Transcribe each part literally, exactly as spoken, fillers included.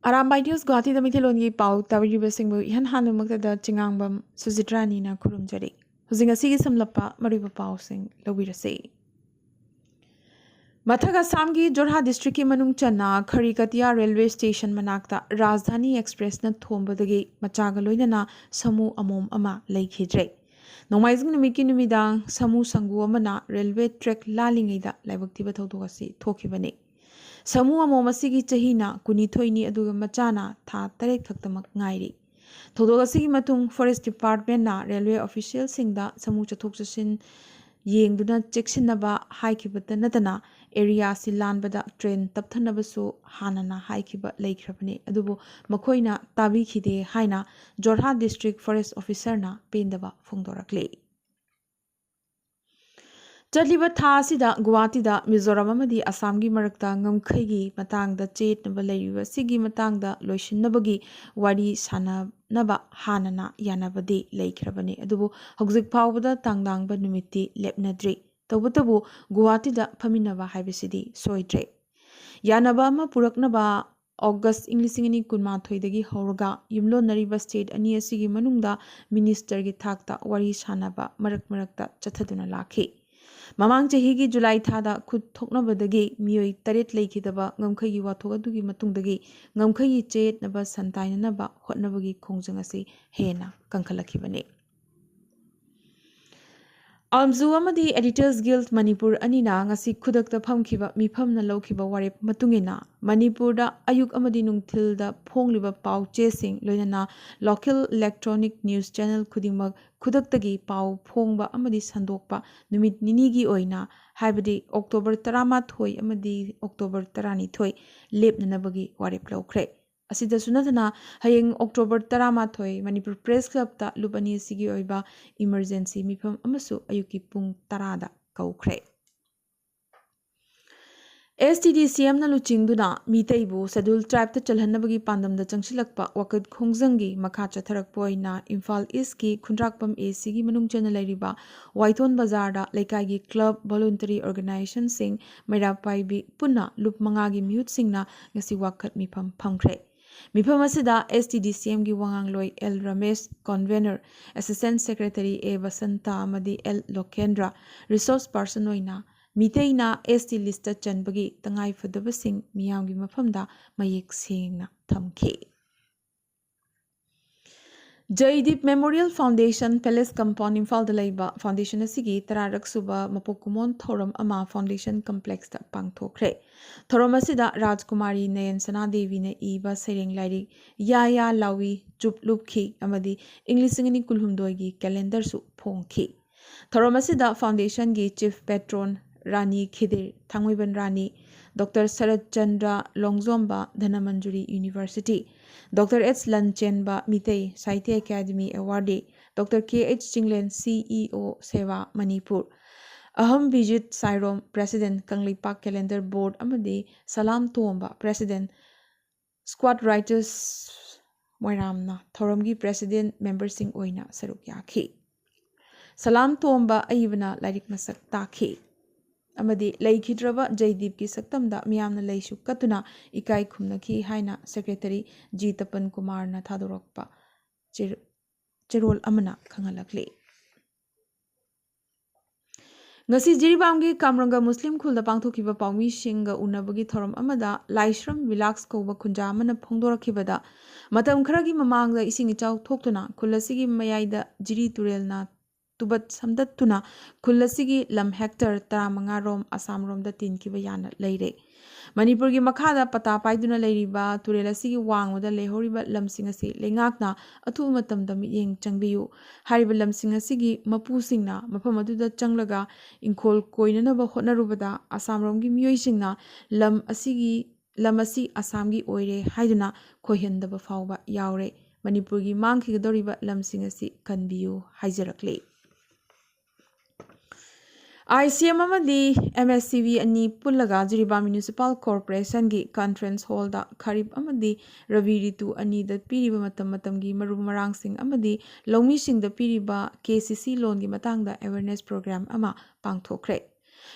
Arambai news ꯒꯨꯋꯥꯍꯥꯇꯤꯗ ꯃꯩꯇꯩꯂꯣꯟꯒꯤ ꯄꯥꯎ ꯇꯥꯕꯤꯔꯤꯕꯁꯤꯡꯕꯨ ꯏꯍꯥꯟ ꯍꯥꯟꯕꯃꯛꯇꯗ ꯆꯤꯉꯥꯡꯕꯝ ꯁꯨꯖꯤꯇ꯭ꯔꯥꯅꯤꯅ ꯈꯨꯔꯨꯝꯖꯔꯤ꯫ ꯍꯧꯖꯤꯛ ꯉꯁꯤꯒꯤ ꯁꯝꯂꯞꯄ ꯃꯔꯨꯑꯣꯏꯕ ꯄꯥꯎꯁꯤꯡ ꯂꯧꯕꯤꯔꯁꯤ꯫ ꯃꯊꯛ ꯑꯁꯥꯝꯒꯤ ꯖꯣꯔꯍꯥꯠ ꯗꯤꯁꯇ꯭ꯔꯤꯛꯀꯤ ꯃꯅꯨꯡ ꯆꯟꯅ ꯈꯔꯤꯀꯇꯤꯌꯥ ꯔꯦꯜꯋꯦ ꯁ꯭ꯇꯦꯁꯟ ꯃꯅꯥꯛꯇ ꯔꯥꯖꯙꯥꯅꯤ ꯑꯦꯛꯁꯄ꯭ꯔꯦꯁꯅ ꯊꯣꯝꯕꯗꯒꯤ ꯃꯆꯥꯒ ꯂꯣꯏꯅꯅ ꯁꯥꯃꯨ ꯑꯃꯣꯝ ꯑꯃ ꯂꯩꯈꯤꯗ꯭ꯔꯦ꯫ ꯅꯣꯡꯃꯥꯏꯖꯤꯡ ꯅꯨꯃꯤꯠꯀꯤ ꯅꯨꯃꯤꯗꯥꯡ ꯁꯥꯃꯨ ꯁꯪꯒꯨ ꯑꯃꯅ ꯔꯦꯜꯋꯦ ꯇ꯭ꯔꯦꯛ ꯂꯥꯜꯂꯤꯉꯩꯗ ꯂꯥꯏꯕꯛ ꯊꯤꯕ ꯊꯧꯗꯣꯛ ꯑꯁꯤ ꯊꯣꯛꯈꯤꯕꯅꯤ꯫ ꯁꯥꯃꯨ ꯑꯃꯣꯝ ꯑꯁꯤꯒꯤ ꯆꯍꯤꯅ ꯀꯨꯟꯅꯤꯊꯣꯏꯅꯤ, ꯑꯗꯨꯒ ꯃꯆꯥꯅ ꯊꯥ ꯇꯔꯦꯠ ꯈꯛꯇꯃꯛ ꯉꯥꯏꯔꯤ꯫ ꯊꯧꯗꯣꯛ ꯑꯁꯤꯒꯤ ꯃꯇꯨꯡ ꯐꯣꯔꯦꯁ ꯗꯤꯄꯥꯔꯠꯃꯦꯟꯅ ꯔꯦꯜꯋꯦ ꯑꯣꯐꯤꯁꯤꯌꯦꯜꯁꯤꯡꯗ ꯁꯥꯃꯨ ꯆꯠꯊꯣꯛ ꯆꯠꯁꯤꯟ ꯌꯦꯡꯗꯨꯅ ꯆꯦꯛꯁꯤꯟꯅꯕ ꯍꯥꯏꯈꯤꯕꯇ ꯅꯠꯇꯅ ꯑꯦꯔꯤꯌꯥ ꯑꯁꯤ ꯂꯥꯟꯕꯗ ꯇ꯭ꯔꯦꯟ ꯇꯞꯊꯅꯕꯁꯨ ꯍꯥꯟꯅꯅ ꯍꯥꯏꯈꯤꯕ ꯂꯩꯈ꯭ꯔꯕꯅꯤ, ꯑꯗꯨꯕꯨ ꯃꯈꯣꯏꯅ ꯇꯥꯕꯤꯈꯤꯗꯦ ꯍꯥꯏꯅ ꯖꯣꯔꯍꯥꯠ ꯗꯤꯁꯇ꯭ꯔꯤꯛ ꯐꯣꯔꯦꯁ ꯑꯣꯐꯤꯁꯔꯅ ꯄꯦꯟꯗꯕ ꯐꯣꯡꯗꯣꯔꯛꯂꯤ꯫ ꯆꯠꯂꯤꯕ ꯊꯥ ꯑꯁꯤꯗ ꯒꯨꯋꯥꯍꯥꯇꯤꯗ ꯃꯤꯖꯣꯔꯥꯝ ꯑꯃꯗꯤ ꯑꯁꯥꯝꯒꯤ ꯃꯔꯛꯇ ꯉꯝꯈꯩꯒꯤ ꯃꯇꯥꯡꯗ ꯆꯌꯦꯠꯅꯕ ꯂꯩꯔꯤꯕ ꯑꯁꯤꯒꯤ ꯃꯇꯥꯡꯗ ꯂꯣꯏꯁꯤꯟꯅꯕꯒꯤ ꯋꯥꯔꯤ ꯁꯥꯟꯅꯅꯕ ꯍꯥꯟꯅꯅ ꯌꯥꯅꯕꯗꯤ ꯂꯩꯈ꯭ꯔꯕꯅꯤ, ꯑꯗꯨꯕꯨ ꯍꯧꯖꯤꯛ ꯐꯥꯎꯕꯗ ꯇꯥꯡꯗꯥꯡꯕ ꯅꯨꯃꯤꯠꯇꯤ ꯂꯦꯞꯅꯗ꯭ꯔꯤ꯫ ꯇꯧꯕꯇꯕꯨ ꯒꯨꯋꯥꯍꯥꯇꯤꯗ ꯐꯝꯃꯤꯟꯅꯕ ꯍꯥꯏꯕꯁꯤꯗꯤ ꯁꯣꯏꯗ꯭ꯔꯦ꯫ ꯌꯥꯅꯕ ꯑꯃ ꯄꯨꯔꯛꯅꯕ ꯑꯣꯒꯁ ꯏꯪ ꯂꯤꯁꯤꯡ ꯑꯅꯤ ꯀꯨꯟꯃꯥꯊꯣꯏꯗꯒꯤ ꯍꯧꯔꯒ ꯌꯨꯝꯂꯣꯟꯅꯔꯤꯕ ꯁ꯭ꯇꯦꯠ ꯑꯅꯤ ꯑꯁꯤꯒꯤ ꯃꯅꯨꯡꯗ ꯃꯤꯅꯤꯁꯇꯔꯒꯤ ꯊꯥꯛꯇ ꯋꯥꯔꯤ ꯁꯥꯅꯕ ꯃꯔꯛ ꯃꯔꯛꯇ ꯆꯠꯊꯗꯨꯅ ꯂꯥꯛꯈꯤ꯫ ꯃꯃꯥꯡ ꯆꯍꯤꯒꯤ ꯖꯨꯂꯥꯏ ꯊꯥꯗ ꯈꯨꯠ ꯊꯣꯛꯅꯕꯗꯒꯤ ꯃꯤꯑꯣꯏ ꯇꯔꯦꯠ ꯂꯩꯈꯤꯗꯕ ꯉꯝꯈꯩꯒꯤ ꯋꯥꯊꯣꯛ ꯑꯗꯨꯒꯤ ꯃꯇꯨꯡꯗꯒꯤ ꯉꯝꯈꯩꯒꯤ ꯆꯌꯦꯠꯅꯕ ꯁꯟꯗꯥꯏꯅꯅꯕ ꯍꯣꯠꯅꯕꯒꯤ ꯈꯣꯡꯖꯪ ꯑꯁꯤ ꯍꯦꯟꯅ ꯀꯟꯈꯠꯂꯛꯈꯤꯕꯅꯤ꯫ ꯑꯝꯖꯨ ꯑꯃꯗꯤ Editors Guild ꯃꯅꯤꯄꯨꯔ ꯑꯅꯤꯅ ꯉꯁꯤ ꯈꯨꯗꯛꯇ ꯐꯝꯈꯤꯕ ꯃꯤꯐꯝꯅ ꯂꯧꯈꯤꯕ ꯋꯥꯔꯦꯞ ꯃꯇꯨꯡ ꯏꯟꯅ ꯃꯅꯤꯄꯨꯔꯗ ꯑꯌꯨꯛ ꯑꯃꯗꯤ ꯅꯨꯡꯊꯤꯜꯗ ꯐꯣꯡꯂꯤꯕ ꯄꯥꯎ ꯆꯦꯁꯤꯡ, ꯂꯣꯏꯅꯅ local electronic news channel ꯈꯨꯗꯤꯡꯃꯛ ꯈꯨꯗꯛꯇꯒꯤ ꯄꯥꯎ ꯐꯣꯡꯕ ꯑꯃꯗꯤ ꯁꯟꯗꯣꯛꯄ ꯅꯨꯃꯤꯠ ꯅꯤꯅꯤꯒꯤ ꯑꯣꯏꯅ, ꯍꯥꯏꯕꯗꯤ ꯑꯣꯛꯇꯣꯕꯔ ꯇꯔꯥꯃꯥꯊꯣꯏ ꯑꯃꯗꯤ ꯑꯣꯛꯇꯣꯕꯔ ꯇꯔꯥꯅꯤꯊꯣꯏ ꯂꯦꯞꯅꯅꯕꯒꯤ ꯋꯥꯔꯦꯞ ꯂꯧꯈ꯭ꯔꯦ꯫ ꯑꯁꯤꯗꯁꯨ ꯅꯠꯇꯅ ꯍꯌꯦꯡ ꯑꯣꯛꯇꯣꯕꯔ ꯇꯔꯥꯃꯥꯊꯣꯏ ꯃꯅꯤꯄꯨꯔ ꯄ꯭ꯔꯦꯁ ꯀ꯭ꯂꯕꯇ ꯂꯨꯞ ꯑꯅꯤ ꯑꯁꯤꯒꯤ ꯑꯣꯏꯕ emergency ꯃꯤꯐꯝ ꯑꯃꯁꯨ ꯑꯌꯨꯛꯀꯤ ꯄꯨꯡ ꯇꯔꯥꯗ ꯀꯧꯈ꯭ꯔꯦ꯫ STDCMꯅ ꯂꯨꯆꯤꯡꯗꯨꯅ ꯃꯤꯇꯩꯕꯨ ꯁꯦꯗ꯭ꯌꯨꯜ ꯇ꯭ꯔꯥꯏꯕꯇ ꯆꯜꯍꯟꯅꯕꯒꯤ ꯄꯥꯟꯗꯝꯗ ꯆꯪꯁꯤꯜꯂꯛꯄ ꯋꯥꯀꯠ ꯈꯣꯡꯖꯪꯒꯤ ꯃꯈꯥ ꯆꯠꯊꯔꯛꯄ ꯑꯣꯏꯅ ꯏꯝꯐꯥꯜ ꯏꯁꯀꯤ ꯈꯨꯟꯗ꯭ꯔꯥꯛꯄꯝ ACꯒꯤ ꯃꯅꯨꯡ ꯆꯟꯅ ꯂꯩꯔꯤꯕ ꯋꯥꯏꯊꯣꯟ ꯕꯖꯥꯔꯗ ꯂꯩꯀꯥꯏꯒꯤ ꯀ꯭ꯂꯕ, ꯚꯣꯂꯨꯟꯇꯔꯤ ꯑꯣꯔꯒꯅꯥꯏꯖꯦꯁꯟꯁꯤꯡ, ꯃꯩꯔꯥ ꯄꯥꯏꯕꯤ ꯄꯨꯟꯅ ꯂꯨꯞ ꯃꯉꯥꯒꯤ ꯃꯤꯍꯨꯠꯁꯤꯡꯅ ꯉꯁꯤ ꯋꯥꯀꯠ ꯃꯤꯐꯝ ꯐꯝꯈ꯭ꯔꯦ꯫ ꯃꯤꯐꯝ ꯑꯁꯤꯗ S T D C Mꯒꯤ ꯋꯥꯉꯥꯡꯂꯣꯏ L Ramesh, Convener, Assistant Secretary A Basanta ꯑꯃꯗꯤ L Lokendra, Resource Person ꯑꯣꯏꯅ ꯃꯤꯇꯩꯅ S T listꯇ ꯆꯟꯕꯒꯤ ꯇꯉꯥꯏꯐꯗꯕꯁꯤꯡ ꯃꯤꯌꯥꯝꯒꯤ ꯃꯐꯝꯗ ꯃꯌꯦꯛ ꯁꯦꯡꯅ ꯊꯝꯈꯤ꯫ Jaideep Memorial Foundation, Palace Compound, ꯏꯝꯐꯥꯜꯗ ꯂꯩꯕ foundation ꯑꯁꯤꯒꯤ ꯇꯔꯥꯔꯛ ꯁꯨꯕ ꯃꯄꯣꯛ ꯀꯨꯝꯑꯣꯟ ꯊꯧꯔꯝ ꯑꯃ foundation complexꯇ ꯄꯥꯡꯊꯣꯛꯈ꯭ꯔꯦ꯫ ꯊꯧꯔꯝ ꯑꯁꯤꯗ ꯔꯥꯖꯀꯨꯃꯥꯔꯤ ꯅꯌꯟ ꯁꯅꯥꯗꯦꯕꯤꯅ ꯏꯕ ꯁꯩꯔꯦꯡ ꯂꯥꯏꯔꯤꯛ ꯌꯥ ꯌꯥ ꯂꯥꯎꯏ, ꯆꯨꯞ ꯂꯨꯞꯈꯤ ꯑꯃꯗꯤ ꯏꯪ ꯂꯤꯁꯤꯡ ꯑꯅꯤ ꯀꯨꯟꯍꯨꯝꯗꯣꯏꯒꯤ calendarꯁꯨ ꯐꯣꯡꯈꯤ꯫ ꯊꯧꯔꯝ ꯑꯁꯤꯗ foundationꯒꯤ chief patron Rani Khidir Thangmeiband Rani, Doctor Sarat Chandra Longjomba Dhanamanjuri University, Doctor H Lanchenba Meitei Sahitya Academy awardee, Doctor K H Chinglen, CEO, Seba Manipur, Aham Bijit Sairom, President, Kangleipak Calendar Board, ꯑꯃꯗꯤ ꯁꯂꯥꯝ ꯇꯣꯝꯕ, President, Squad Writers, ꯃꯣꯏꯔꯥꯝꯅ ꯊꯧꯔꯝꯒꯤ president memberꯁꯤꯡ ꯑꯣꯏꯅ ꯁꯔꯨꯛ ꯌꯥꯈꯤ꯫ ꯁꯂꯥꯝ ꯇꯣꯝꯕ ꯑꯏꯕꯅ ꯂꯥꯏꯔꯤꯛ ꯃꯁꯛ ꯇꯥꯛꯈꯤ ꯑꯃꯗꯤ ꯂꯩꯈꯤꯗ꯭ꯔꯕ ꯖꯩꯗꯤꯞꯀꯤ ꯁꯛꯇꯝꯗ ꯃꯤꯌꯥꯝꯅ ꯂꯩꯁꯨ ꯀꯠꯇꯨꯅ ꯏꯀꯥꯏ ꯈꯨꯝꯅꯈꯤ ꯍꯥꯏꯅ Secretary G ꯇꯄꯟ ꯀꯨꯃꯥꯔꯅ ꯊꯥꯗꯣꯔꯛꯄ ꯆꯦ-, ꯆꯦꯔꯣꯜ ꯑꯃꯅ ꯈꯪꯍꯜꯂꯛꯂꯤ꯫ ꯉꯁꯤ ꯖꯤꯔꯤꯕꯥꯝꯒꯤ ꯀꯥꯝꯔꯪꯒ ꯃꯨꯁꯂꯤꯝ ꯈꯨꯜꯗ ꯄꯥꯡꯊꯣꯛꯈꯤꯕ ꯄꯥꯎꯃꯤꯁꯤꯡꯒ ꯎꯅꯕꯒꯤ ꯊꯧꯔꯝ ꯑꯃꯗ ꯂꯥꯏꯁ꯭ꯔꯝ ꯚꯤꯂꯥꯁ ꯀꯧꯕ ꯈꯨꯟꯖꯥ ꯑꯃꯅ ꯐꯣꯡꯗꯣꯔꯛꯈꯤꯕꯗ, ꯃꯇꯝ ꯈꯔꯒꯤ ꯃꯃꯥꯡꯗ ꯏꯁꯤꯡ ꯏꯆꯥꯎ ꯊꯣꯛꯇꯨꯅ ꯈꯨꯜ ꯑꯁꯤꯒꯤ ꯃꯌꯥꯏꯗ ꯖꯤꯔꯤ ꯇꯨꯔꯦꯜꯅ ꯇꯨꯕꯠ ꯁꯝꯗꯠꯇꯨꯅ ꯈꯨꯜ ꯑꯁꯤꯒꯤ ꯂꯝ hectare ꯇꯔꯥꯃꯉꯥ ꯔꯣꯝ ꯑꯁꯥꯝ ꯔꯣꯝꯗ ꯇꯤꯟꯈꯤꯕ ꯌꯥꯅ ꯂꯩꯔꯦ꯫ ꯃꯅꯤꯄꯨꯔꯒꯤ ꯃꯈꯥꯗ ꯄꯇꯥ ꯄꯥꯏꯗꯨꯅ ꯂꯩꯔꯤꯕ ꯇꯨꯔꯦꯜ ꯑꯁꯤꯒꯤ ꯋꯥꯡꯃꯗ ꯂꯩꯍꯧꯔꯤꯕ ꯂꯝꯁꯤꯡ ꯑꯁꯤ ꯂꯩꯉꯥꯛꯅ ꯑꯊꯨꯕ ꯃꯇꯝꯗ ꯃꯤꯠꯌꯦꯡ ꯆꯪꯕꯤꯌꯨ꯫ ꯍꯥꯏꯔꯤꯕ ꯂꯝꯁꯤꯡ ꯑꯁꯤꯒꯤ ꯃꯄꯨꯁꯤꯡꯅ ꯃꯐꯝ ꯑꯗꯨꯗ ꯆꯪꯂꯒ ꯏꯪꯈꯣꯜ ꯀꯣꯏꯅꯅꯕ ꯍꯣꯠꯅꯔꯨꯕꯗ ꯑꯁꯥꯝꯔꯣꯝꯒꯤ ꯃꯤꯑꯣꯏꯁꯤꯡꯅ ꯂꯝ ꯑꯁꯤꯒꯤ, ꯂꯝ ꯑꯁꯤ ꯑꯁꯥꯝꯒꯤ ꯑꯣꯏꯔꯦ ꯍꯥꯏꯗꯨꯅ ꯈꯣꯏꯍꯟꯗꯕ ꯐꯥꯎꯕ ꯌꯥꯎꯔꯦ꯫ ꯃꯅꯤꯄꯨꯔꯒꯤ ꯃꯥꯡꯈꯤꯒꯗꯧꯔꯤꯕ ꯂꯝꯁꯤꯡ ꯑꯁꯤ ꯀꯟꯕꯤꯌꯨ ꯍꯥꯏꯖꯔꯛꯂꯤ꯫ I C M ꯑꯃꯗꯤ M S C V ꯑꯅꯤ ꯄꯨꯜꯂꯒ ꯖꯤꯔꯤꯕꯥꯝ Municipal Corporationꯒꯤ conference hallꯗ ꯈꯥꯔꯤꯞ ꯑꯃꯗꯤ ꯔꯕꯤ ꯔꯤꯇꯨ ꯑꯅꯤꯗ ꯄꯤꯔꯤꯕ ꯃꯇꯝ ꯃꯇꯝꯒꯤ ꯃꯔꯨ ꯃꯔꯥꯡꯁꯤꯡ ꯑꯃꯗꯤ ꯂꯧꯃꯤꯁꯤꯡꯗ ꯄꯤꯔꯤꯕ K C C loanꯒꯤ ꯃꯇꯥꯡꯗ awareness program ꯑꯃ ꯄꯥꯡꯊꯣꯛꯈ꯭ꯔꯦ꯫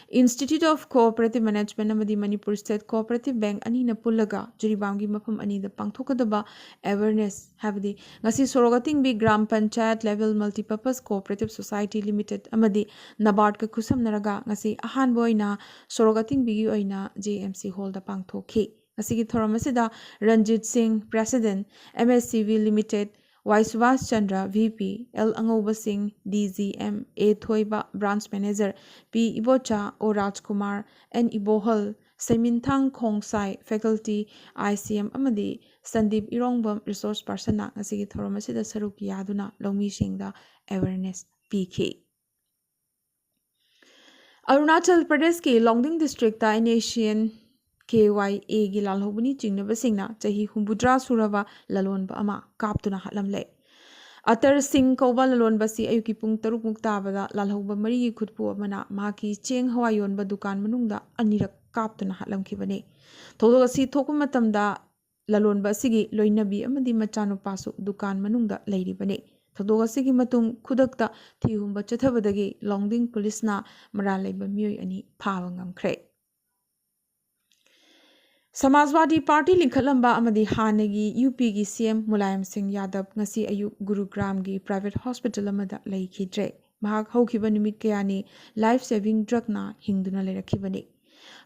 Institute of Cooperative Management ꯑꯃꯗꯤ Manipur State Cooperative Bank ꯑꯅꯤꯅ ꯄꯨꯜꯂꯒ ꯖꯤꯔꯤꯕꯥꯝꯒꯤ ꯃꯐꯝ ꯑꯅꯤꯗ ꯄꯥꯡꯊꯣꯛꯀꯗꯕ awareness, ꯍꯥꯏꯕꯗꯤ ꯉꯁꯤ ꯁꯣꯔꯣꯛ ꯑꯇꯤꯡꯕꯤ gram panchayat level multipurpose cooperative society limited ꯑꯃꯗꯤ ꯅꯕꯥꯔꯗꯀ ꯈꯨꯠꯁꯝꯅꯔꯒ ꯉꯁꯤ ꯑꯍꯥꯟꯕ ꯑꯣꯏꯅ ꯁꯣꯔꯣꯛ ꯑꯇꯤꯡꯕꯤꯒꯤ ꯑꯣꯏꯅ J M C hallꯗ ꯄꯥꯡꯊꯣꯛꯈꯤ꯫ ꯉꯁꯤꯒꯤ ꯊꯧꯔꯝ ꯑꯁꯤꯗ ꯔꯟꯖꯤꯠ ꯁꯤꯡ, President, M S C V Limited, Y Subhas Chandra, V P, L ꯑꯉꯧꯕ ꯁꯤꯡ, D G M, A ꯊꯣꯏꯕ, Branch Manager, P Ibocha, O Rajkumar, N ꯏꯕꯣꯍꯜ, ꯁꯩꯃꯤꯟꯊꯥꯡ ꯈꯣꯡꯁꯥꯏ, Faculty, I C M ꯑꯃꯗꯤ ꯁꯟꯗꯤꯞ ꯏꯔꯣꯡꯕꯝ, Resource Personꯅ ꯉꯁꯤꯒꯤ ꯊꯧꯔꯝ ꯑꯁꯤꯗ ꯁꯔꯨꯛ ꯌꯥꯗꯨꯅ ꯂꯧꯃꯤꯁꯤꯡꯗ awareness ꯄꯤꯈꯤ꯫ ꯑꯔꯨꯅꯥꯆꯜ ꯄ꯭ꯔꯗꯦꯁꯀꯤ ꯂꯣꯡꯗꯤꯡ districtꯇ N A C N K Y Aꯒꯤ ꯂꯥꯜꯍꯧꯕꯅꯤ ꯆꯤꯡꯅꯕꯁꯤꯡꯅ ꯆꯍꯤ ꯍꯨꯝꯐꯨꯇꯔꯥ ꯁꯨꯔꯕ ꯂꯂꯣꯟꯕ ꯑꯃ ꯀꯥꯞꯇꯨꯅ ꯍꯥꯠꯂꯝꯂꯦ꯫ ꯑꯇꯔ ꯁꯤꯡ ꯀꯧꯕ ꯂꯂꯣꯟꯕꯁꯤ ꯑꯌꯨꯛꯀꯤ ꯄꯨꯡ ꯇꯔꯨꯛ ꯃꯨꯛ ꯇꯥꯕꯗ ꯂꯥꯜꯍꯧꯕ ꯃꯔꯤꯒꯤ ꯈꯨꯠꯄꯨ ꯑꯃꯅ ꯃꯍꯥꯛꯀꯤ ꯆꯦꯡ ꯍꯋꯥꯏ ꯌꯣꯟꯕ ꯗꯨꯀꯥꯟ ꯃꯅꯨꯡꯗ ꯑꯅꯤꯔꯛ ꯀꯥꯞꯇꯨꯅ ꯍꯥꯠꯂꯝꯈꯤꯕꯅꯤ꯫ ꯊꯧꯗꯣꯛ ꯑꯁꯤ ꯊꯣꯛꯄ ꯃꯇꯝꯗ ꯂꯂꯣꯟꯕ ꯑꯁꯤꯒꯤ ꯂꯣꯏꯅꯕꯤ ꯑꯃꯗꯤ ꯃꯆꯥꯅꯨꯄꯥꯁꯨ ꯗꯨꯀꯥꯟ ꯃꯅꯨꯡꯗ ꯂꯩꯔꯤꯕꯅꯤ꯫ ꯊꯧꯗꯣꯛ ꯑꯁꯤꯒꯤ ꯃꯇꯨꯡ ꯈꯨꯗꯛꯇ ꯊꯤꯍꯨꯝꯕ ꯆꯠꯊꯕꯗꯒꯤ ꯂꯣꯡꯗꯤꯡ ꯄꯨꯂꯤꯁꯅ ꯃꯔꯥꯜ ꯂꯩꯕ ꯃꯤꯑꯣꯏ ꯑꯅꯤ ꯐꯥꯕ ꯉꯝꯈ꯭ꯔꯦ꯫ ꯁꯃꯥꯖꯋꯥꯗꯤ ꯄꯥꯔꯇꯤ ꯂꯤꯡꯈꯠꯂꯝꯕ ꯑꯃꯗꯤ ꯍꯥꯟꯅꯒꯤ UPꯒꯤ C M ꯃꯨꯂꯥꯌꯝ ꯁꯤꯡ ꯌꯥꯗꯕ ꯉꯁꯤ ꯑꯌꯨꯛ ꯒꯨꯔꯨꯒ꯭ꯔꯥꯝꯒꯤ private hospital ꯑꯃꯗ ꯂꯩꯈꯤꯗ꯭ꯔꯦ꯫ ꯃꯍꯥꯛ ꯍꯧꯈꯤꯕ ꯅꯨꯃꯤꯠ ꯀꯌꯥꯅꯤ life saving drugꯅ ꯍꯤꯡꯗꯨꯅ ꯂꯩꯔꯛꯈꯤꯕꯅꯤ꯫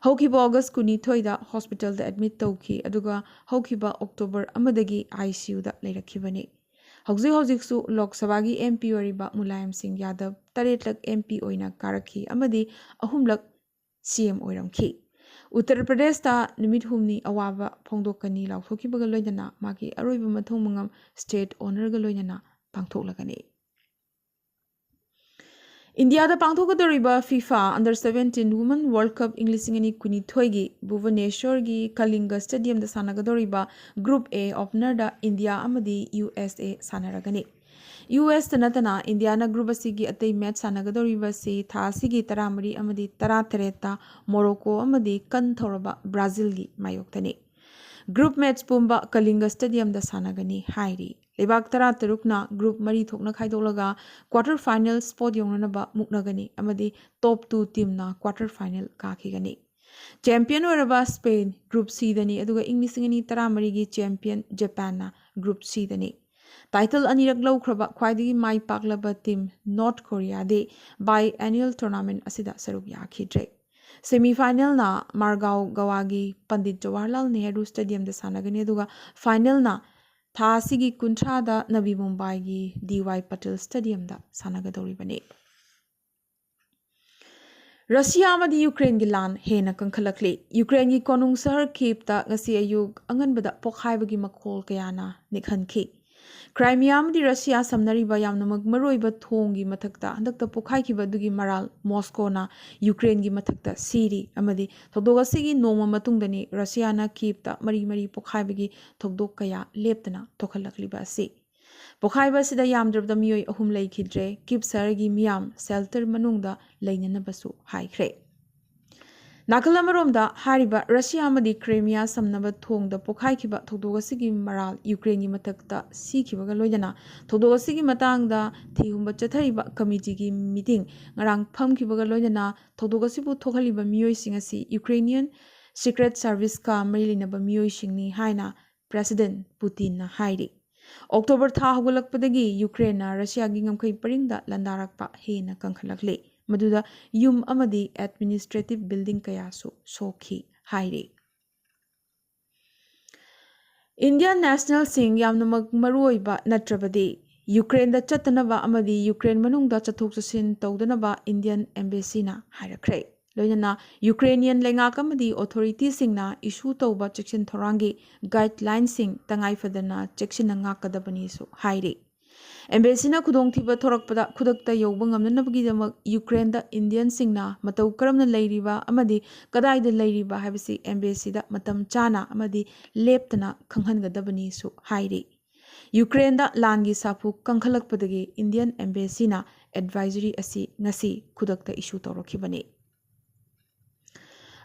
ꯍꯧꯈꯤꯕ August ꯀꯨꯟꯅꯤꯊꯣꯏꯗ hospitalꯗ admit ꯇꯧꯈꯤ, ꯑꯗꯨꯒ ꯍꯧꯈꯤꯕ October ꯑꯃꯗꯒꯤ ICUꯗ ꯂꯩꯔꯛꯈꯤꯕꯅꯤ꯫ ꯍꯧꯖꯤꯛ ꯍꯧꯖꯤꯛꯁꯨ ꯂꯣꯛ ꯁꯚꯥꯒꯤ MP ꯑꯣꯏꯔꯤꯕ ꯃꯨꯂꯥꯌꯝ ꯁꯤꯡ ꯌꯥꯗꯕ ꯇꯔꯦꯠꯂꯛ MP ꯑꯣꯏꯅ ꯀꯥꯔꯛꯈꯤ ꯑꯃꯗꯤ ꯑꯍꯨꯝꯂꯛ C M ꯑꯣꯏꯔꯝꯈꯤ꯫ ꯎꯠꯇꯔ ꯄ꯭ꯔꯗꯦꯁꯇ ꯅꯨꯃꯤꯠ ꯍꯨꯝꯅꯤ ꯑꯋꯥꯕ ꯐꯣꯡꯗꯣꯛꯀꯅꯤ ꯂꯥꯎꯊꯣꯛꯈꯤꯕꯒ ꯂꯣꯏꯅꯅ ꯃꯥꯒꯤ ꯑꯔꯣꯏꯕ ꯃꯊꯧ ꯃꯉꯝ state honourꯒ ꯂꯣꯏꯅꯅ ꯄꯥꯡꯊꯣꯛꯂꯒꯅꯤ꯫ ꯏꯟꯗꯤꯌꯥꯗ ꯄꯥꯡꯊꯣꯛꯀꯗꯧꯔꯤꯕ FIFA Under seventeen Women World Cup ꯏꯪ ꯂꯤꯁꯤꯡ ꯑꯅꯤ ꯀꯨꯟꯅꯤꯊꯣꯏꯒꯤ ꯚꯨꯕꯅꯦꯁ꯭ꯋꯔꯒꯤ ꯀꯂꯤꯡꯒ Stadiumꯗ ꯁꯥꯟꯅꯒꯗꯧꯔꯤꯕ Group A openerꯗ ꯏꯟꯗꯤꯌꯥ ꯑꯃꯗꯤ USA ꯁꯥꯟꯅꯔꯒꯅꯤ꯫ USꯇ ꯅꯠꯇꯅ ꯏꯟꯗꯤꯌꯥꯅ group ꯑꯁꯤꯒꯤ ꯑꯇꯩ match ꯁꯥꯟꯅꯒꯗꯧꯔꯤꯕꯁꯤ ꯊꯥ ꯑꯁꯤꯒꯤ ꯇꯔꯥꯃꯔꯤ ꯑꯃꯗꯤ ꯇꯔꯥꯇꯔꯦꯠꯇ Morocco ꯑꯃꯗꯤ ꯀꯟ ꯊꯧꯔꯕ Brazilꯒꯤ ꯃꯥꯌꯣꯛꯇꯅꯤ꯫ Group match ꯄꯨꯝꯕ ꯀꯂꯤꯡꯒ stadiumꯗ ꯁꯥꯟꯅꯒꯅꯤ ꯍꯥꯏꯔꯤ꯫ ꯂꯩꯕꯥꯛ ꯇꯔꯥꯇꯔꯨꯛꯅ group ꯃꯔꯤ ꯊꯣꯛꯅ ꯈꯥꯏꯗꯣꯛꯂꯒ quarter final spot ꯌꯧꯅꯅꯕ ꯃꯨꯛꯅꯒꯅꯤ ꯑꯃꯗꯤ top two teamꯅ quarter final ꯀꯥꯈꯤꯒꯅꯤ꯫ Champion ꯑꯣꯏꯔꯕ Spain group Cꯗꯅꯤ, ꯑꯗꯨꯒ ꯏꯪ ꯂꯤꯁꯤꯡ ꯑꯅꯤ ꯇꯔꯥꯃꯔꯤꯒꯤ champion Japanꯅ group Cꯗꯅꯤ꯫ Title ꯑꯅꯤꯔꯛ ꯂꯧꯈ꯭ꯔꯕ ꯈ꯭ꯋꯥꯏꯗꯒꯤ ꯃꯥꯏ ꯄꯥꯛꯂꯕ team North Koreaꯗꯤ biennial tournament ꯑꯁꯤꯗ ꯁꯔꯨꯛ ꯌꯥꯈꯤꯗ꯭ꯔꯦ꯫ Semifinalꯅ ꯃꯥꯔꯒꯥꯎ ꯒꯋꯥꯒꯤ ꯄꯟꯗꯤꯠ ꯖꯋꯥꯍꯔꯂꯥꯜ ꯅꯦꯍꯔꯨ stadiumꯗ ꯁꯥꯟꯅꯒꯅꯤ, ꯑꯗꯨꯒ finalꯅ ꯊꯥ ꯑꯁꯤꯒꯤ ꯀꯨꯟꯊ꯭ꯔꯥꯗ ꯅꯕꯤ ꯃꯨꯝꯕꯥꯏꯒꯤ ꯗꯤ ꯋꯥꯏ ꯄꯇꯦꯜ stadiumꯗ ꯁꯥꯟꯅꯒꯗꯧꯔꯤꯕꯅꯤ꯫ ꯔꯁꯤꯌꯥ ꯑꯃꯗꯤ ꯌꯨꯀ꯭ꯔꯦꯟꯒꯤ ꯂꯥꯟ ꯍꯦꯟꯅ ꯀꯟꯈꯠꯂꯛꯂꯤ꯫ ꯌꯨꯀ꯭ꯔꯦꯟꯒꯤ ꯀꯣꯅꯨꯡ ꯁꯍꯔ ꯀꯤꯞꯇ ꯉꯁꯤ ꯑꯌꯨꯛ ꯑꯉꯟꯕꯗ ꯄꯣꯈꯥꯏꯕꯒꯤ ꯃꯈꯣꯜ ꯀꯌꯥꯅ ꯅꯤꯛꯍꯟꯈꯤ꯫ ꯀ꯭ꯔꯥꯏꯃꯤꯌꯥ ꯑꯃꯗꯤ ꯔꯁꯤꯌꯥ ꯁꯝꯅꯔꯤꯕ ꯌꯥꯝꯅꯃꯛ ꯃꯔꯨꯑꯣꯏꯕ ꯊꯣꯡꯒꯤ ꯃꯊꯛꯇ ꯍꯟꯗꯛꯇ ꯄꯣꯈꯥꯏꯈꯤꯕ ꯑꯗꯨꯒꯤ ꯃꯔꯥꯜ ꯃꯣꯁꯀꯣꯅ ꯌꯨꯀ꯭ꯔꯦꯟꯒꯤ ꯃꯊꯛꯇ ꯁꯤꯔꯤ, ꯑꯃꯗꯤ ꯊꯧꯗꯣꯛ ꯑꯁꯤꯒꯤ ꯅꯣꯡꯃ ꯃꯇꯨꯡꯗꯅꯤ ꯔꯁꯤꯌꯥꯅ ꯀꯤꯞꯇ ꯃꯔꯤ ꯃꯔꯤ ꯄꯣꯈꯥꯏꯕꯒꯤ ꯊꯧꯗꯣꯛ ꯀꯌꯥ ꯂꯦꯞꯇꯅ ꯊꯣꯛꯍꯜꯂꯛꯂꯤꯕ ꯑꯁꯤ꯫ ꯄꯣꯈꯥꯏꯕ ꯑꯁꯤꯗ ꯌꯥꯝꯗ꯭ꯔꯕꯗ ꯃꯤꯑꯣꯏ ꯑꯍꯨꯝ ꯂꯩꯈꯤꯗ꯭ꯔꯦ꯫ ꯀꯤꯞ ꯁꯍꯔꯒꯤ ꯃꯤꯌꯥꯝ shelter ꯃꯅꯨꯡꯗ ꯂꯩꯅꯅꯕꯁꯨ ꯍꯥꯏꯈ꯭ꯔꯦ꯫ ꯅꯥꯀꯜ ꯑꯃꯔꯣꯝꯗ ꯍꯥꯏꯔꯤꯕ ꯔꯁꯤꯌꯥ ꯑꯃꯗꯤ ꯀ꯭ꯔꯦꯃꯤꯌꯥ ꯁꯝꯅꯕ ꯊꯣꯡꯗ ꯄꯣꯈꯥꯏꯈꯤꯕ ꯊꯧꯗꯣꯛ ꯑꯁꯤꯒꯤ ꯃꯔꯥꯜ ꯌꯨꯀ꯭ꯔꯦꯟꯒꯤ ꯃꯊꯛꯇ ꯁꯤꯈꯤꯕꯒ ꯂꯣꯏꯅꯅ ꯊꯧꯗꯣꯛ ꯑꯁꯤꯒꯤ ꯃꯇꯥꯡꯗ ꯊꯤꯍꯨꯝꯕ ꯆꯠꯊꯔꯤꯕ committeeꯒꯤ meeting ꯉꯔꯥꯡ ꯐꯝꯈꯤꯕꯒ ꯂꯣꯏꯅꯅ ꯊꯧꯗꯣꯛ ꯑꯁꯤꯕꯨ ꯊꯣꯛꯍꯜꯂꯤꯕ ꯃꯤꯑꯣꯏꯁꯤꯡ ꯑꯁꯤ Ukrainian Secret Serviceꯀ ꯃꯔꯤ ꯂꯩꯅꯕ ꯃꯤꯑꯣꯏꯁꯤꯡꯅꯤ ꯍꯥꯏꯅ President Putinꯅ ꯍꯥꯏꯔꯤ꯫ October ꯊꯥ ꯍꯧꯒꯠꯂꯛꯄꯗꯒꯤ ꯌꯨꯀ꯭ꯔꯦꯟꯅ ꯔꯁꯤꯌꯥꯒꯤ ꯉꯝꯈꯩ ꯄꯔꯤꯡꯗ ꯂꯥꯟꯗꯥꯔꯛꯄ ꯍꯦꯟꯅ ꯀꯟꯈꯠꯂꯛꯂꯤ, ꯃꯗꯨꯗ ꯌꯨꯝ ꯑꯃꯗꯤ administrative building ꯀꯌꯥꯁꯨ ꯁꯣꯛꯈꯤ ꯍꯥꯏꯔꯤ꯫ Indian nationalꯁꯤꯡ ꯌꯥꯝꯅꯃꯛ ꯃꯔꯨꯑꯣꯏꯕ ꯅꯠꯇ꯭ꯔꯕꯗꯤ ꯌꯨꯀ꯭ꯔꯦꯟꯗ ꯆꯠꯇꯅꯕ ꯑꯃꯗꯤ ꯌꯨꯀ꯭ꯔꯦꯟ ꯃꯅꯨꯡꯗ ꯆꯠꯊꯣꯛ ꯆꯠꯁꯤꯟ ꯇꯧꯗꯅꯕ Indian Embassyꯅ ꯍꯥꯏꯔꯛꯈ꯭ꯔꯦ꯫ ꯂꯣꯏꯅꯅ Ukrainian ꯂꯩꯉꯥꯛ ꯑꯃꯗꯤ authorityꯁꯤꯡꯅ issue ꯇꯧꯕ ꯆꯦꯛꯁꯤꯟ ꯊꯧꯔꯥꯡꯒꯤ guidelineꯁꯤꯡ ꯇꯉꯥꯏ ꯐꯗꯅ ꯆꯦꯛꯁꯤꯟꯅ ꯉꯥꯛꯀꯗꯕꯅꯤꯁꯨ ꯍꯥꯏꯔꯤ꯫ Embassyꯅ ꯈꯨꯗꯣꯡꯊꯤꯕ ꯊꯣꯔꯛꯄꯗ ꯈꯨꯗꯛꯇ ꯌꯧꯕ ꯉꯝꯅꯅꯕꯒꯤꯗꯃꯛ ꯌꯨꯀ꯭ꯔꯦꯟꯗ Indianꯁꯤꯡꯅ ꯃꯇꯧ ꯀꯔꯝꯅ ꯂꯩꯔꯤꯕ ꯑꯃꯗꯤ ꯀꯗꯥꯏꯗ ꯂꯩꯔꯤꯕ ꯍꯥꯏꯕꯁꯤ Embassyꯗ ꯃꯇꯝ ꯆꯥꯅ ꯑꯃꯗꯤ ꯂꯦꯞꯇꯅ ꯈꯪꯍꯟꯒꯗꯕꯅꯤꯁꯨ ꯍꯥꯏꯔꯤ꯫ ꯌꯨꯀ꯭ꯔꯦꯟꯗ ꯂꯥꯟꯒꯤ ꯁꯥꯐꯨ ꯀꯟꯈꯠꯂꯛꯄꯗꯒꯤ Indian Embassyꯅ advisory ꯑꯁꯤ ꯉꯁꯤ ꯈꯨꯗꯛꯇ issue ꯇꯧꯔꯛꯈꯤꯕꯅꯤ꯫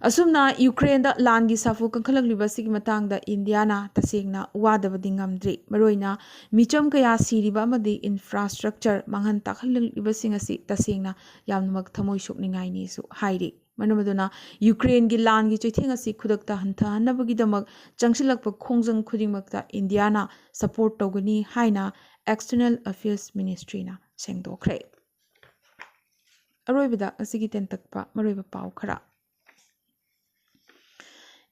ꯑꯁꯨꯝꯅ ꯌꯨꯀ꯭ꯔꯦꯟꯗ ꯂꯥꯟꯒꯤ ꯁꯥꯐꯨ ꯀꯟꯈꯠꯂꯛꯂꯤꯕ ꯑꯁꯤꯒꯤ ꯃꯇꯥꯡꯗ ꯏꯟꯗꯤꯌꯥꯅ ꯇꯁꯦꯡꯅ ꯋꯥꯗꯕꯗꯤ ꯉꯝꯗ꯭ꯔꯤ꯫ ꯃꯔꯨꯑꯣꯏꯅ ꯃꯤꯆꯝ ꯀꯌꯥ ꯁꯤꯔꯤꯕ ꯑꯃꯗꯤ ꯏꯟꯐ꯭ꯔꯥꯁ꯭ꯇ꯭ꯔꯛꯆꯔ ꯃꯥꯡꯍꯟ ꯇꯥꯛꯍꯜꯂꯛꯂꯤꯕꯁꯤꯡ ꯑꯁꯤ ꯇꯁꯦꯡꯅ ꯌꯥꯝꯅꯃꯛ ꯊꯃꯣꯏ ꯁꯣꯛꯅꯤꯡꯉꯥꯏꯅꯤꯁꯨ ꯍꯥꯏꯔꯤ꯫ ꯃꯔꯝ ꯑꯗꯨꯅ ꯌꯨꯀ꯭ꯔꯦꯟꯒꯤ ꯂꯥꯟꯒꯤ ꯆꯩꯊꯦꯡ ꯑꯁꯤ ꯈꯨꯗꯛꯇ ꯍꯟꯊꯍꯟꯅꯕꯒꯤꯗꯃꯛ ꯆꯪꯁꯤꯜꯂꯛꯄ ꯈꯣꯡꯖꯪ ꯈꯨꯗꯤꯡꯃꯛꯇ ꯏꯟꯗꯤꯌꯥꯅ ꯁꯄꯣꯔꯠ ꯇꯧꯒꯅꯤ ꯍꯥꯏꯅ ꯑꯦꯛꯁꯇꯔꯅꯦꯜ ꯑꯐꯤꯌꯔꯁ ꯃꯤꯅꯤꯁꯇ꯭ꯔꯤꯅ ꯁꯦꯡꯗꯣꯛꯈ꯭ꯔꯦ꯫ ꯑꯔꯣꯏꯕꯗ ꯉꯁꯤꯒꯤ ꯇꯦꯟꯇꯛꯄ ꯃꯔꯨꯑꯣꯏꯕ ꯄꯥꯎ ꯈꯔ꯫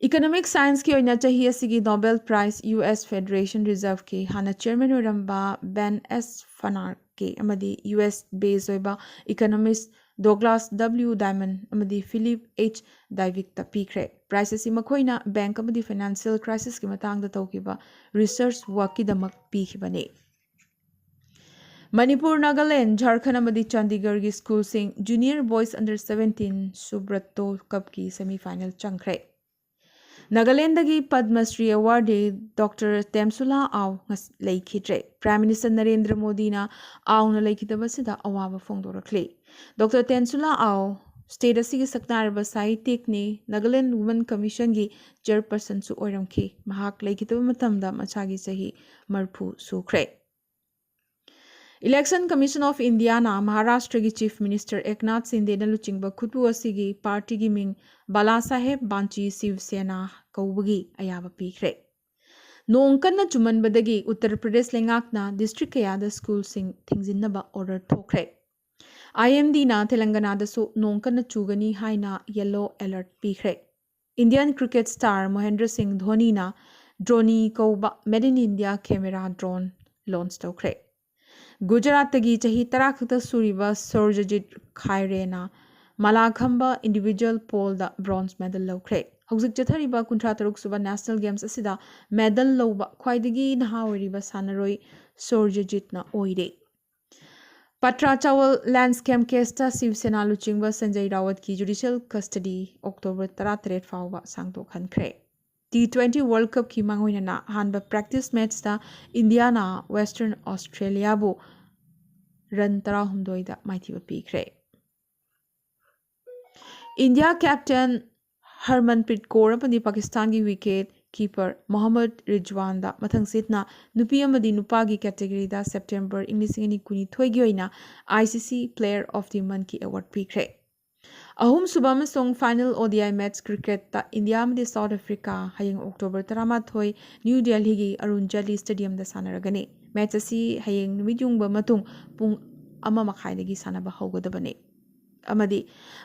ꯏꯀꯣꯅꯣꯃꯤꯛ ꯁꯥꯏꯟꯁꯀꯤ ꯑꯣꯏꯅ ꯆꯍꯤ ꯑꯁꯤꯒꯤ Nobel prize U S federation ꯔꯤꯖꯔꯚꯀꯤ ꯍꯥꯟꯅ ꯆꯤꯌꯔꯃꯦꯟ ꯑꯣꯏꯔꯝꯕ ꯕꯦꯟ ꯑꯦꯁ ꯐꯅꯥꯔꯀꯦ ꯑꯃꯗꯤ ꯌꯨ ꯑꯦꯁ ꯕꯦꯁ ꯑꯣꯏꯕ ꯏꯀꯣꯅꯣꯃꯤꯁ ꯗꯣꯒ꯭ꯂꯥꯁ ꯗꯕ꯭ꯂꯤꯎ ꯗꯥꯏꯃꯟ ꯑꯃꯗꯤ ꯐꯤꯂꯤꯞ ꯑꯩꯆ ꯗꯥꯏꯕꯤꯛꯇ ꯄꯤꯈ꯭ꯔꯦ꯫ ꯄ꯭ꯔꯥꯏꯖ ꯑꯁꯤ ꯃꯈꯣꯏꯅ ꯕꯦꯡꯛ ꯑꯃꯗꯤ ꯐꯥꯏꯅꯥꯟꯁꯤꯌꯦꯜ ꯀ꯭ꯔꯥꯏꯁꯤꯁꯀꯤ ꯃꯇꯥꯡꯗ ꯇꯧꯈꯤꯕ ꯔꯤꯁꯔꯆ ꯋꯥꯔꯛꯀꯤꯗꯃꯛ ꯄꯤꯈꯤꯕꯅꯤ꯫ ꯃꯅꯤꯄꯨꯔ, ꯅꯥꯒꯥꯂꯦꯟ, ꯖꯥꯔꯈꯟ ꯑꯃꯗꯤ ꯆꯥꯟꯗꯤꯒꯔꯒꯤ ꯁ꯭ꯀꯨꯜꯁꯤꯡ junior boys under seventeen Subroto ꯀꯞꯀꯤ ꯁꯦꯃꯤꯐꯥꯏꯅꯦꯜ ꯆꯪꯈ꯭ꯔꯦ꯫ ꯅꯥꯒꯥꯂꯦꯟꯗꯒꯤ ꯄꯗꯃ ꯁ꯭ꯔꯤ ꯑꯦꯋꯥꯔꯗꯤ ꯗꯣꯛꯇꯔ ꯇꯦꯝꯁꯨꯂꯥ ꯑꯥꯎ ꯉꯁ-, ꯂꯩꯈꯤꯗ꯭ꯔꯦ꯫ ꯄ꯭ꯔꯥꯏꯝ ꯃꯤꯅꯤꯁꯇꯔ ꯅꯔꯦꯟꯗ꯭ꯔ ꯃꯣꯗꯤꯅ ꯑꯥꯎꯅ ꯂꯩꯈꯤꯗꯕꯁꯤꯗ ꯑꯋꯥꯕ ꯐꯣꯡꯗꯣꯔꯛꯂꯤ꯫ ꯗꯣꯛꯇꯔ ꯇꯦꯝꯁꯨꯂꯥ ꯑꯥꯎ ꯁ꯭ꯇꯦꯠ ꯑꯁꯤꯒꯤ ꯁꯛꯅꯥꯏꯔꯕ ꯁꯥꯍꯤꯇꯤꯛꯅꯤ, ꯅꯥꯒꯥꯂꯦꯟ ꯋꯨꯃꯦꯟ ꯀꯃꯤꯁꯟꯒꯤ ꯆꯤꯌꯔꯄꯔꯁꯟꯁꯨ ꯑꯣꯏꯔꯝꯈꯤ꯫ ꯃꯍꯥꯛ ꯂꯩꯈꯤꯗꯕ ꯃꯇꯝꯗ ꯃꯁꯥꯒꯤ ꯆꯍꯤ ꯃꯔꯤꯐꯨ ꯁꯨꯈ꯭ꯔꯦ꯫ Election Commission of Indiaꯅ ꯃꯍꯥꯔꯥꯁꯇ꯭ꯔꯒꯤ ꯆꯤꯐ ꯃꯤꯅꯤꯁꯇꯔ ꯑꯦꯛꯅꯥꯊ ꯁꯤꯟꯗꯦꯅ ꯂꯨꯆꯤꯡꯕ ꯈꯨꯠꯄꯨ ꯑꯁꯤꯒꯤ ꯄꯥꯔꯇꯤꯒꯤ ꯃꯤꯡ ꯕꯥꯂꯥ ꯁꯥꯍꯦꯕ ꯕꯥꯟꯆꯤ ꯁꯤꯕ ꯁꯦꯅꯥ ꯀꯧꯕꯒꯤ ꯑꯌꯥꯕ ꯄꯤꯈ꯭ꯔꯦ꯫ ꯅꯣꯡ ꯀꯟꯅ ꯆꯨꯃꯟꯕꯗꯒꯤ ꯎꯠꯇꯔ ꯄ꯭ꯔꯗꯦꯁ ꯂꯩꯉꯥꯛꯅ ꯗꯤꯁꯇ꯭ꯔꯤꯛ ꯀꯌꯥꯗ ꯁ꯭ꯀꯨꯜꯁꯤꯡ ꯊꯤꯡꯖꯤꯟꯅꯕ ꯑꯣꯔꯗꯔ ꯊꯣꯛꯈ꯭ꯔꯦ꯫ ꯑꯥꯏ ꯑꯦꯝ ꯗꯤꯅ ꯇꯦꯂꯪꯒꯅꯥꯗꯁꯨ ꯅꯣꯡ ꯀꯟꯅ ꯆꯨꯒꯅꯤ ꯍꯥꯏꯅ ꯌꯦꯜꯂꯣ ꯑꯦꯂꯔꯠ ꯄꯤꯈ꯭ꯔꯦ꯫ ꯏꯟꯗꯤꯌꯟ ꯀ꯭ꯔꯤꯀꯦꯠ ꯁ꯭ꯇꯥꯔ ꯃꯣꯍꯦꯟꯗ꯭ꯔ ꯁꯤꯡ ꯙꯣꯅꯤꯅ ꯗ꯭ꯔꯣꯅꯤ ꯀꯧꯕ made in India camera drone launch ꯇꯧꯈ꯭ꯔꯦ꯫ ꯒꯨꯖꯔꯥꯠꯇꯒꯤ ꯆꯍꯤ ꯇꯔꯥ ꯈꯛꯇ ꯁꯨꯔꯤꯕ ꯁꯨꯔꯖꯖꯤꯠ ꯈꯥꯏꯔꯦꯅ ꯃꯂꯥꯈꯝꯕ ꯏꯟꯗꯤꯚꯤꯖꯨꯋꯦꯜ ꯄꯣꯜꯗ ꯕ꯭ꯔꯣꯟꯖ ꯃꯦꯗꯜ ꯂꯧꯈ꯭ꯔꯦ꯫ ꯍꯧꯖꯤꯛ ꯆꯠꯊꯔꯤꯕ ꯀꯨꯟꯊ꯭ꯔꯥ ꯇꯔꯨꯛ ꯁꯨꯕ ꯅꯦꯁꯅꯦꯜ ꯒꯦꯝꯁ ꯑꯁꯤꯗ ꯃꯦꯗꯜ ꯂꯧꯕ ꯈ꯭ꯋꯥꯏꯗꯒꯤ ꯅꯍꯥ ꯑꯣꯏꯔꯤꯕ ꯁꯥꯟꯅꯔꯣꯏ ꯁꯨꯔꯖꯖꯤꯠꯅ ꯑꯣꯏꯔꯦ꯫ ꯄꯠꯔꯥ ꯆꯥꯋꯜ ꯂꯦꯟꯁ ꯁ꯭ꯀꯦꯝ ꯀꯦꯁꯇ ꯁꯤꯕ ꯁꯦꯅꯥ ꯂꯨꯆꯤꯡꯕ ꯁꯟꯖꯌ ꯔꯥꯋꯠꯀꯤ ꯖꯨꯗꯤꯁꯤꯌꯦꯜ ꯀꯁꯇꯗꯤ ꯑꯣꯛꯇꯣꯕꯔ ꯇꯔꯥꯇꯔꯦꯠ ꯐꯥꯎꯕ ꯁꯥꯡꯗꯣꯛꯍꯟꯈ꯭ꯔꯦ꯫ ꯇꯤ ꯇ꯭ꯋꯦꯟꯇꯤ ꯋꯥꯔꯜꯗ ꯀꯞꯀꯤ ꯃꯥꯡꯑꯣꯏꯅꯅ ꯑꯍꯥꯟꯕ ꯄ꯭ꯔꯦꯛꯇꯤꯁ ꯃꯦꯆꯇ ꯏꯟꯗꯤꯌꯥꯅ ꯋꯦꯁꯇꯔꯟ ꯑꯣꯁꯇ꯭ꯔꯦꯂꯤꯌꯥꯕꯨ ꯔꯟ ꯇꯔꯥꯍꯨꯝꯗꯣꯏꯗ ꯃꯥꯏꯊꯤꯕ ꯄꯤꯈ꯭ꯔꯦ꯫ ꯏꯟꯗꯤꯌꯥ ꯀꯦꯞꯇꯦꯟ ꯍꯔꯃꯟꯄ꯭ꯔꯤꯠ ꯀꯣꯔ ꯑꯃꯗꯤ ꯄꯥꯀꯤꯁꯇꯥꯟꯒꯤ ꯋꯤꯀꯦꯠ ꯀꯤꯄꯔ ꯃꯣꯍꯝꯃꯗ ꯔꯤꯖꯋꯥꯟꯗ ꯃꯊꯪꯁꯤꯠꯅ ꯅꯨꯄꯤ ꯑꯃꯗꯤ ꯅꯨꯄꯥꯒꯤ ꯀꯦꯇꯦꯒꯣꯔꯤꯗ ꯁꯦꯞꯇꯦꯝꯕꯔ ꯏꯪ ꯂꯤꯁꯤꯡ ꯑꯅꯤ ꯀꯨꯟꯅꯤꯊꯣꯏꯒꯤ ꯑꯣꯏꯅ I C C Player of the Monthꯀꯤ ꯑꯦꯋꯥꯔꯗ ꯄꯤꯈ꯭ꯔꯦ꯫ ꯑꯍꯨꯝꯁꯨꯕ ꯑꯃꯁꯨꯡ final O D I match ꯀ꯭ꯔꯤꯀꯦꯠꯇ ꯏꯟꯗꯤꯌꯥ ꯑꯃꯗꯤ ꯁꯥꯎꯠ ꯑꯐ꯭ꯔꯤꯀꯥ ꯍꯌꯦꯡ ꯑꯣꯛꯇꯣꯕꯔ ꯇꯔꯥꯃꯥꯊꯣꯏ ꯅ꯭ꯌꯨ ꯗꯦꯜꯍꯤꯒꯤ ꯑꯔꯨꯟ ꯖꯦꯠꯂꯤ ꯁ꯭ꯇꯦꯗꯤꯌꯝꯗ ꯁꯥꯟꯅꯔꯒꯅꯤ꯫ ꯃꯦꯠꯆ ꯑꯁꯤ ꯍꯌꯦꯡ ꯅꯨꯃꯤꯠ ꯌꯨꯡꯕ ꯃꯇꯨꯡ ꯄꯨꯡ ꯑꯃ ꯃꯈꯥꯏꯗꯒꯤ ꯁꯥꯟꯅꯕ ꯍꯧꯒꯗꯕꯅꯤ꯫ ꯑꯃꯗꯤ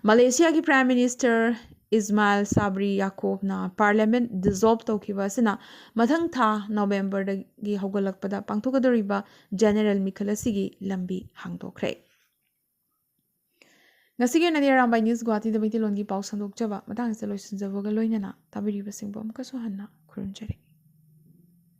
ꯃꯂꯦꯁꯤꯌꯥꯒꯤ ꯄ꯭ꯔꯥꯏꯝ ꯃꯤꯅꯤꯁꯇꯔ ꯏꯁꯃꯥꯏꯜ ꯁꯥꯕ꯭ꯔꯤ ꯌꯥꯀꯣꯕꯅ ꯄꯥꯔꯂꯤꯌꯥꯃꯦꯟ ꯗꯤꯖꯣꯜꯕ ꯇꯧꯈꯤꯕ ꯑꯁꯤꯅ ꯃꯊꯪ ꯊꯥ ꯅꯣꯕꯦꯝꯕꯔꯗꯒꯤ ꯍꯧꯒꯠꯂꯛꯄꯗ ꯄꯥꯡꯊꯣꯛꯀꯗꯧꯔꯤꯕ ꯖꯦꯅꯦꯔꯦꯜ ꯃꯤꯈꯜ ꯑꯁꯤꯒꯤ ꯂꯝꯕꯤ ꯍꯥꯡꯗꯣꯛꯈ꯭ꯔꯦ꯫ ꯉꯁꯤꯒꯤ ꯑꯣꯏꯅꯗꯤ ꯑꯔꯥꯝꯕꯥꯏ ꯅ꯭ꯌꯨꯁ ꯒꯨꯋꯥꯍꯥꯇꯤꯗ ꯃꯩꯇꯩꯂꯣꯟꯒꯤ ꯄꯥꯎ ꯁꯟꯗꯣꯛꯆꯕ ꯃꯇꯥꯡ ꯑꯁꯤꯗ ꯂꯣꯏꯁꯤꯟꯖꯕꯒ ꯂꯣꯏꯅꯅ ꯇꯥꯕꯤꯔꯤꯕꯁꯤꯡꯕꯨ ꯑꯃꯨꯛꯀꯁꯨ ꯍꯟꯅ ꯈꯨꯔꯨꯝꯖꯔꯤ꯫